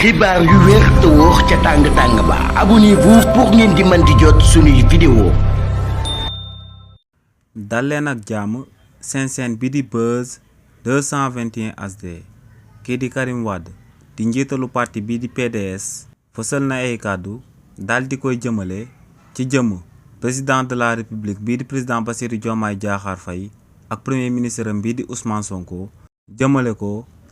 xibaar yu wér te wóor ca tàng-tàng ba abonnez-vous pour ngeen di mën di jot suñuy vidéo. dal leen ak jàmm seen chaîne bi di Buzz 221 HD kii di Karim Wade di njiitalu parti bi di PDS fësal na ay kàddu daal di koy jëmale ci jëmm président de la république bii di président Bassirou Diomaye Diakhar Faye ak premier ministre am bii di Ousmane Sonko jëmale ko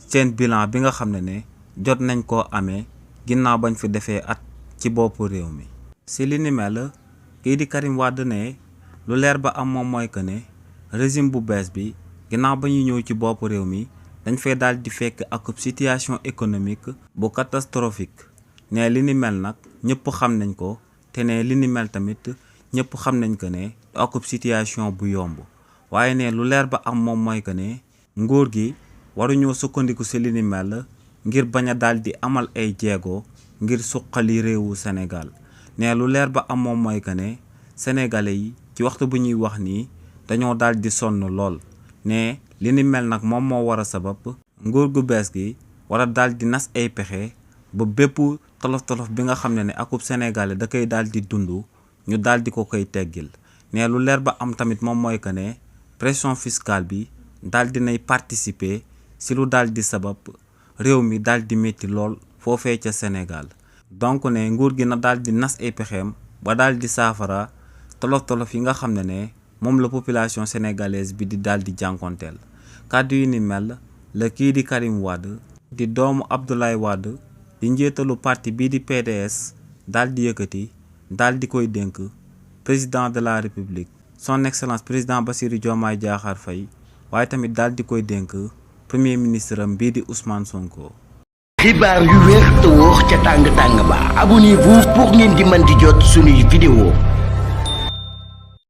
seen bilan bi nga xam ne jot nañ koo amee ginnaaw bañ fi defee at ci boppu réew mi. si li ni mel kii di Karim Wade ne lu leer ba am moom mooy que ne régime bu bees bi ginnaaw ba ñu ñëw ci boppu réew mi dañ fay daal di fekk ak situation économique bu catastrophique ne li ni mel nag ñëpp xam nañ ko te ne li ni mel tamit ñëpp xam nañ que ne ak situation bu yomb waaye ne lu leer ba am moom mooy que ne nguur gi waruñoo sukkandiku si li ni mel ngir bañ a daal di amal ay jéego ngir suqali réewu Sénégal ne lu leer ba am moom mooy que ne sénégalais yi ci waxtu bu ñuy wax nii dañoo daal di sonn lool ne li ni mel nag moom moo war a sabab nguur gu bees gi war a daal di nas ay pexe ba bépp tolof-tolof bi nga xam ne akub sénégalais da koy daal di dund ñu daal di ko koy teggil ne lu leer ba am tamit moom mooy que ne pression fiscale bi daal di nay participer si lu daal di sabab réew mi daal di métti lool foofee ca Sénégal donc ne nguur gi na daal di nas ay pexeem ba daal di saafara tolof-tolof yi nga xam ne moom la population sénégalaise bi di daal di jànkonteel kàddu yi ni mel la kii di Karim Wade di doomu Abdoulaye Wade di njiitalu parti bii di PDS daal di yëkkati daal di koy dénk président de la république son excellence président Bassirou Diomaye Diakhar Faye waaye tamit daal di koy dénk premier ministre am bii di Ousmane Sonko. xibaar yu wér te wóor ca tàng-tàng ba abonnez-vous pour ngeen di mën di jot suñuy vidéo.